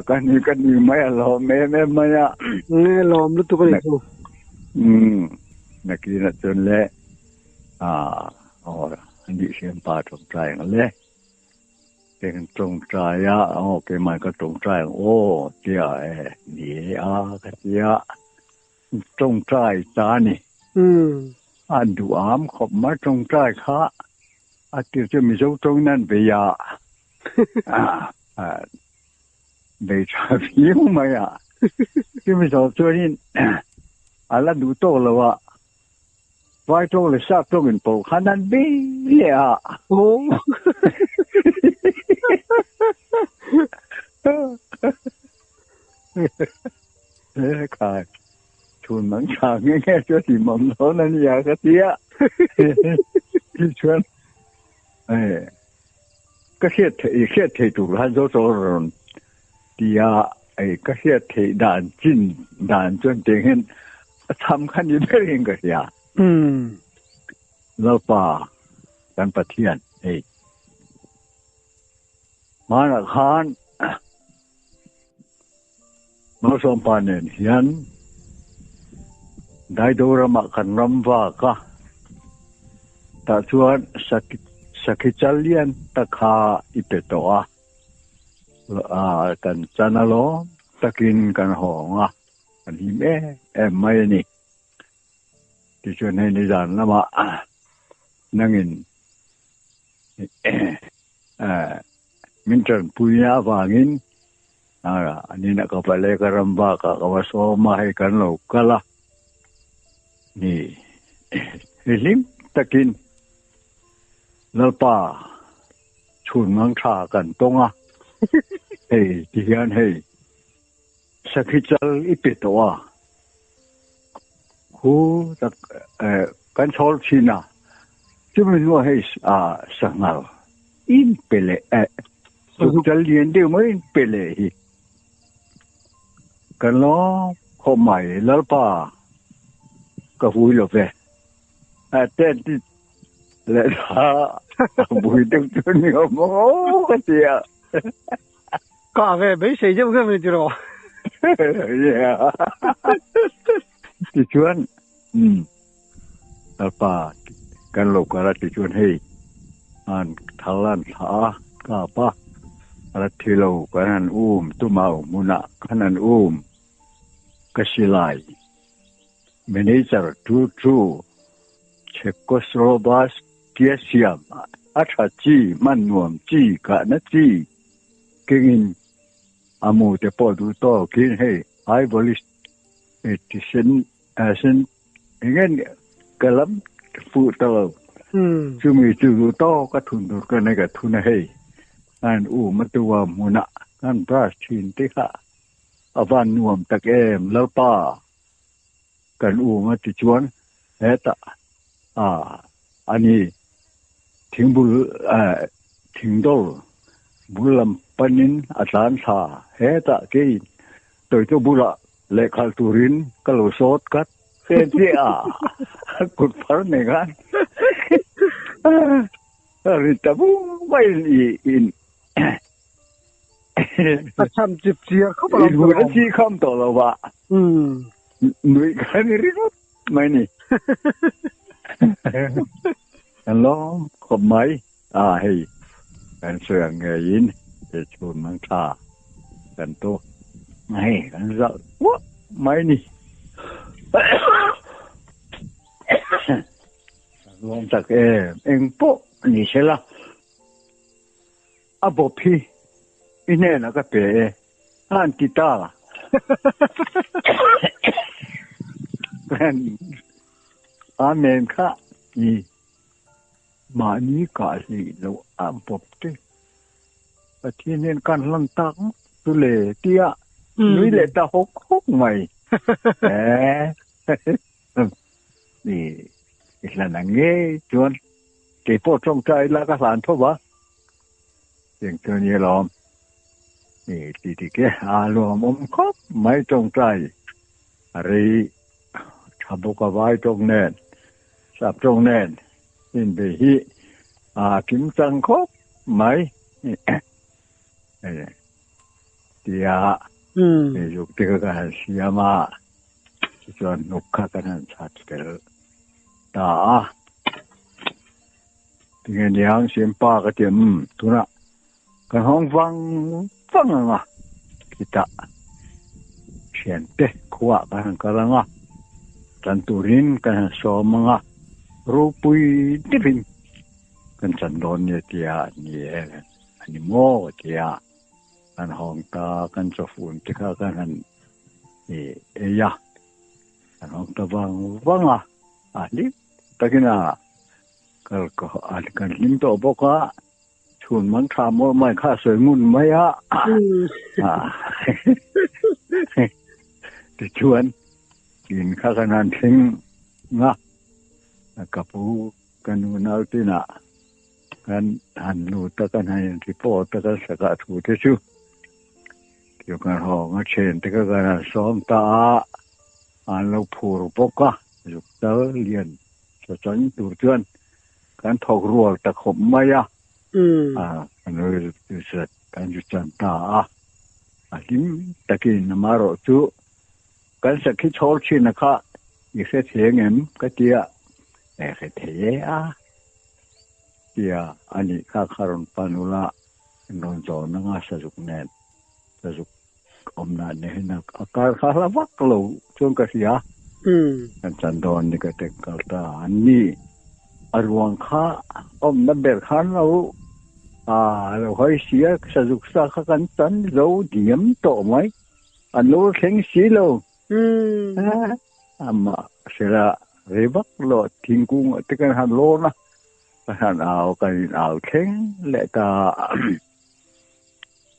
ka ni ka ni mai a lawm em em mai a nge lawm lutuk a ni chu um nakinah chuan le a aw an tih siam pa tawngtai ang le Eng tawngtai a aw keimah ka tawngtai ang aw tia e ni e a ka tia tawngtai ta a ni. A duham khawp mai tawngtai kha a tir chu Mizo tawngin an bei a, bei tha viau mai a. Chumi zawh chuanin a la duh tawk lo a, Vai tawng leh sap tawng in pawh khan an bei leh a. He khai chhun mang tha nge nge chu ti mawm dawn a nia ka ti a. Tichuan ka hriat theih hriat theih tur khan zo chaw rawn ti a ka hriat theih dan chin dan chuan tiang hian a cham kha ni berin ka hria. Lalpa kan Pathian hei hmanah khan Malsawmpa nen hian Daido ramah kan ram vak a, tah chuan sakhi chal lian tak kha i pe tawh a, kan chan alawm takin kan hawng a, kan him em em mai a ni. Tichuan hei nizan lamah nangin min tanpuina avangin anina ka pale ka ram bakah ka va sawm a, hei kan lo kal a ni. Hei hlim takin Lalpa chhun ngang tha kan tawng a, hei tihian hei Sakhi chal i pe tawh a, khu tak kan chhawl thin a, chumi hnuah hei sanghal in pe leh zuk chal lian deuh mai in pe leh hi kan lawm khawp mai Lalpa ka hui lo ve tent leh thla bui deuh chu ni awm aw ka ti a. Ka ve beisei deuh deuh ni tiraw? Yeah. Tichuan, um, Lalpa kan lo kal a tichuan hei an thal an thlah a, kap a. A la thi lo kan han um tumau hmunah kan han um ka si lai. Manager tu cu Czechoslovakia siam a tha chi man nuam chi ka na chi kengin a mu te pawh duh tawkin hei high voltage thisen sen engen ka lam fuh ta lo chumi chu duh tawk a thun tur ka nei ka thun a hei an um a tua hmunah kan brush thin te kha a van nuam tak em Lalpa kan um a tichuan hetah a ani thingbul thingdawr bul lam panin a tlan thla hetah keiin tawite bulah Lehkhalh turin ka lo sawt kat fe chiah a, kut phar nei khan ri ta vung mai in in A cham chip chiar khawp a in hun a chi kham tawh lo va. Nui khan i ringawt mai ni. Kan lawm khawp mai. A hei kan sawi ang ngeiin he chhun mang tha kan tu hei kan zalh uah mai ni. Kan lawm tak em eng pawh ni sela a bawp hi i hnenah ka pe e a han ti ta. Amen kha ni. Mahni kah hlih loh a bawp te Pathian hian kan hlan tak ngawt chu le tia nui leh ta hawk hawk mai. I hlan ang nge chuan keipawh tawngtai ila ka hlan tho va. Tiang chu a ni alawm. Ti dik e, a lawmawm khawp mai tawngtai a rei tha bawk a vai tawng nen. Sap tawng nen inbe hi a kim chang khawp mai tia zuk te kha kan han siam a, tichuan hnuk kha kan han chhat fel ta a. Tinge niang siampa ka ti em tunah kan hawng vang vang ang a, khitah thiante khuaah kan han kal ang a, tan turin kan han sawm ang a, ropui deuhin kan chan dawn nia tia ni e a ni maw tia kan hawng ta kan chawfun te kha kan han ei a, kan hawng ta vang vang a, a hlim takin a kal kan hlim tawh bawk a. Chhun man tha maw mai kha sawi ngun mai a. Tichuan in kha kan han thleng nga ka pu ka nu nau tinah kan han lut a kan han in report a kan sakah thu te chu chu kan hawng a then te kha kan han sawm ta a an lo phur bawk a zuk tal lian sawchang tur chuan Kan thawk rual ta khawp mai a, kan zu chan ta a, a hlim takin amaherawh chu kan sakhi chhawr thin a kha i hre thei angem ka ti a, e hre thei e a tia a nih kha kha rawn pan ula rawn zawn anga sazuk nen sazuk awmna nen hian a kar kha hla vak lo chuan ka hria kan chan dawn ni ka tek kal ta an ni a ruang kha awmna ber khan lo a lo hawi sia sazuk sa kha kan chan zo diam tawh mai an lo thleng si lo ama sela rei vak lo thingkung te kan han lawn a kan han au kan in au thleng leh ta.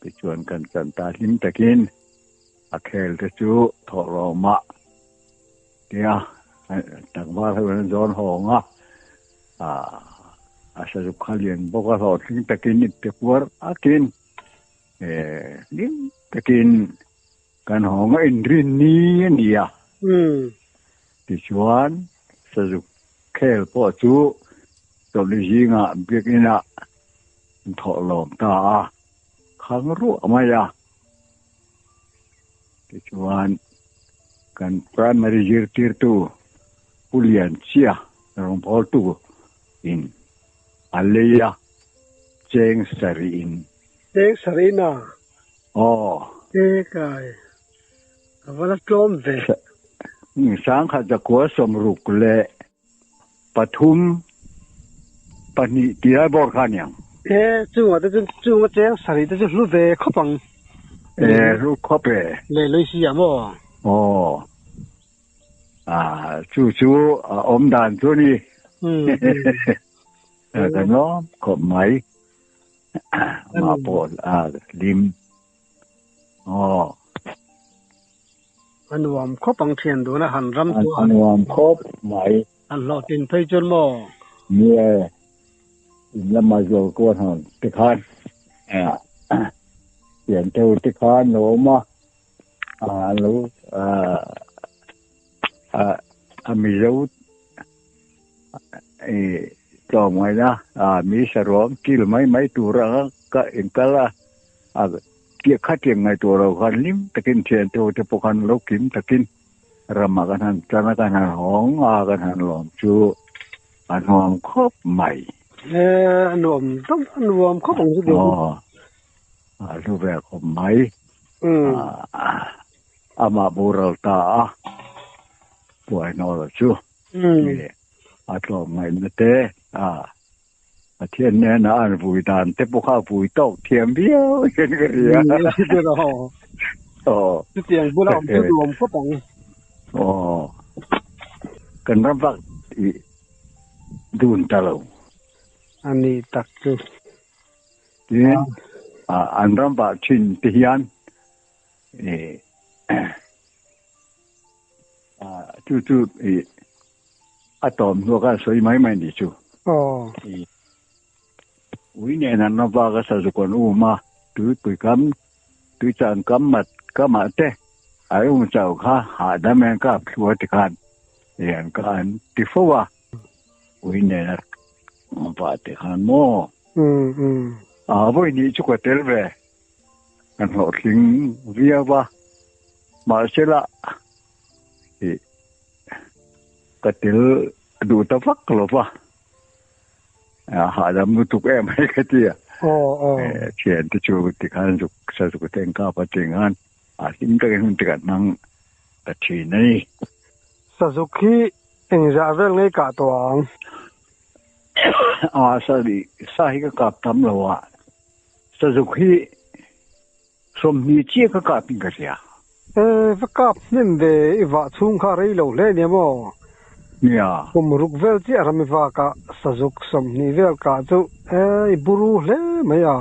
Tichuan kan chan ta hlim takin a khel te chu thawh rawmah tia tlangval ho in an zawn hawng a, a sazuk kha lian bawk a hlawhtling takin ipte kuar akin hlim takin kan hawng a inrin ni a ni a. Tichuan sazuk khel pawh chu chawlhni zingah biakinah an thawh lawm ta a, khang ruah mai a. Tichuan, kan primary zirtirtu Pu Lian Chia rawngbawltu in a lei a, cheng sarih in. Cheng sarih na. Aw. E kai. A va la tlawm ve. Sangkhat zakua sawmruk leh pathum pahnih tih lai bawr kha aniang. E chungah te chu chunga cheng sarih te chu hlu ve khawp ang. E hlu khawp e. Leh lui si ah maw? Aw. A chu chu a awm dan chu ni. Kan lawm khawp mai. Mah pawh a lim. Aw. A nuam khawp ang thian dun a han ram chu a nuam khawp mai. Han hlawhtlin phei chuan maw? Nie, in lama zual kual han ti khan thian deuh te khan lo awm a, an lo a Mizo tlawmngaihna mi saruang kil mai mai tur anga ka inkal a. A piak kha tiang ngaihtuah lo khan hlim takin thiante ho te pawh khan lo kim takin ramah kan han tlan a, kan han hawng a, kan han lawm chu a nuam khawp mai. E, a nuam deuh, a nuam khawp ang chu deuh. Aw, a hlu ve khawp mai. Amah boral ta a, Puainawla chu a tlawm ngaihna te a. Pathian hnenah an vui dan te pawh kha vui tawk thiam viau hian ka hria. Aw. Chutiang bula awm chu duhawm khawp ang. Aw. Kan ram vak i dun ta lo. A ni tak chu. Tin, an ram vah thin te hian i chu chu i A tawm hnuah khan sawi mai mai nih chu. Aw. Ui nen an rawn vak a sazuk an um a, tuipui kam, tuichang kam mat kamah te a um chauh kha hahdam in an kap thlu a tikhan ih an ka an ti fo a. Ui nen a rawn vah te khan maw. A vawi nih chu ka tel ve. Kan hlawhtling viau a, mahsela ih Ka tel duh ta vak lo va, a hahdam lutuk em mai ka ti a. Thian te chu tikhan zuk sa zuk te engkap a tling khan a hlim takin hun te kan hmang ta thin a ni. Sazuk hi engzah vel ngei kah tawh ang? A sa hi ka kap tam lo a, sazuk hi Sawmhnih chiah ka kap in ka hria. E, va kap hnem ve, i vah chhung kha rei lo hle nia maw? Nia. Kum ruk vel chiah ram i vak a, sazuk sawmhnih vel kah chu e, i buru hle mai a.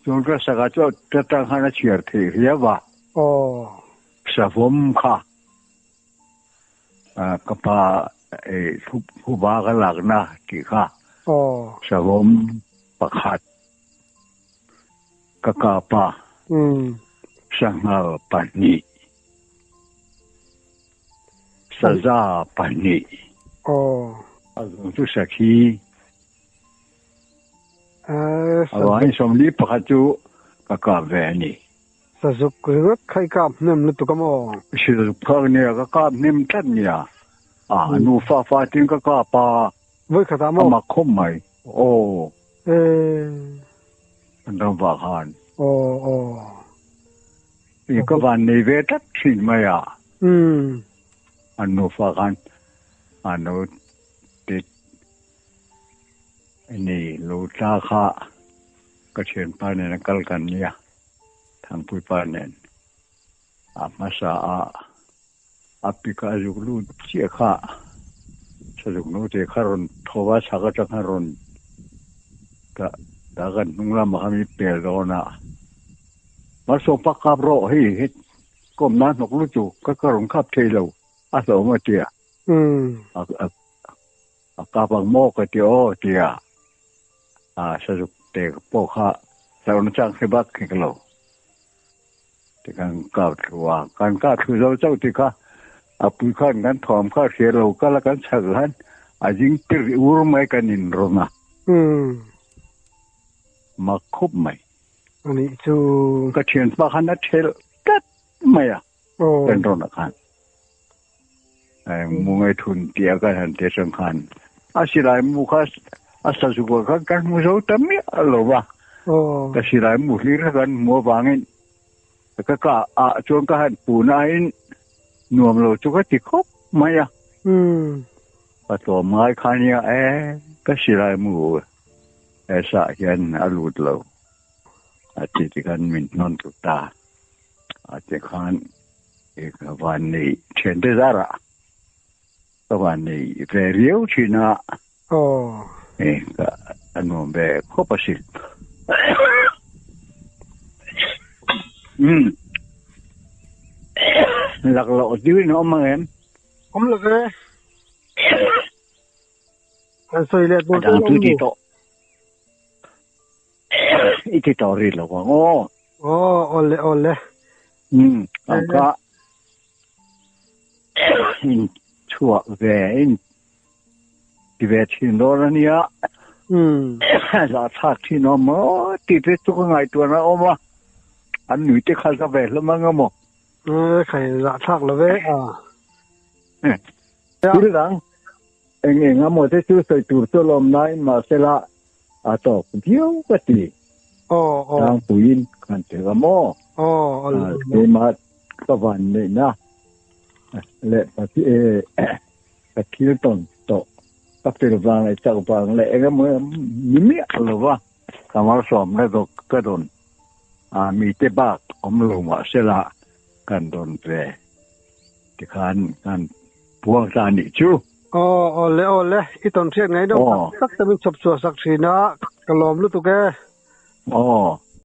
Chuan ka saka chu ta tang khan a chhiar theih riau a. Aw. Savawm kha ka pa e huba ka lakna tih kha. Aw. Savawm pakhat. Ka kap a, sanghal pahnih, saza pahnih, a zawng chu sakhi, a vangin sawmli pakhat chu ka kap ve a ni. Sazuk ringawt kha i kap hnem lutuk a maw? Sazuk kha nia ka kap hnem tlat nia, a nufa fa tin ka kap a, Vawikhat ah maw? A mak khawp mai. Aw. Ee. Kan ram vah khan. Aw aw. I ka van nei ve tlat thin mai a. Umm. An nufa khan an lo ti ni lo tla kha ka thianpa nen a kal kan nia Thangpuipa nen a hmasa a. A pik a zuk lut chiah kha sazuk naute kha rawn tho a, chhak atang khan rawn dah dah kan hnung lamah khan min pel dawn a, Malsawm pa kap rawh hei he kawm nan hnawk lutuk ka ka rawn kap thei lo a hlauhawm a ti a, a kap ang maw ka ti aw ti a, sazuk te pawh kha hlauhna chang hre bak hek lo. Ti kan kap thlu a, kan kap thlu zo chauh ti kha a pui khan kan thawm kha hria lo kal a kan chhak khan a zing tir ur mai kan in rawn a. Mak khup mai. Ani chu. Ka thianpa khan a thelh tlat mai a kan rawn ah khan. Mungai thun tia kan han ti atang khan a silai mu kha a sazuk ah khan kan hmu zo ta miah lo va. Ka silai mu hlir kha kan hmu avangin ka ka ah chuan ka han pu nain nuam lo chu ka ti khawp mai a. Ka tlawm ngai kha nia e, ka silai mu he sah hian a lut lo a ti ti khan min hnawn tlu ta. A ti khan ka van nei thian te zarah ka van nei ve riau thin a. E ka a nuam ve khawp a si. Umm. Lak loh deuhin a awm ang em? Awm lo ve. Kan sawi leh tur chu awm lo. I ti tawh rih lo ang aw. Aw, awle awle. Umm, ang kha in chhuah ve in ti ve thin dawn a nia. Umm. Zahthlak thin awm maw tih te chu ka ngaihtuahna a awm a. An nui te kha za ve hlawm ang emaw. Khai zahthlak lo ve a. Thil dang eng eng emaw te chu sawi tur chu lawm nain mahsela a tawk viau ka ti. Tlangpuiin kan ti la maw? Keimah ka van neihna leh ka thil tawn tawh ka fel vang leh chak vang leh eng emaw ni miah lo va ka malsawmna dawk ka dawn a mite bak awm lo mahsela kan dawn ve tikhan kan puang ta nih chu. Aw awle awle i tawn hriat ngai deuh tak tak te min chhawp chhuah sak thin a ka lawm lutuk e. Aw.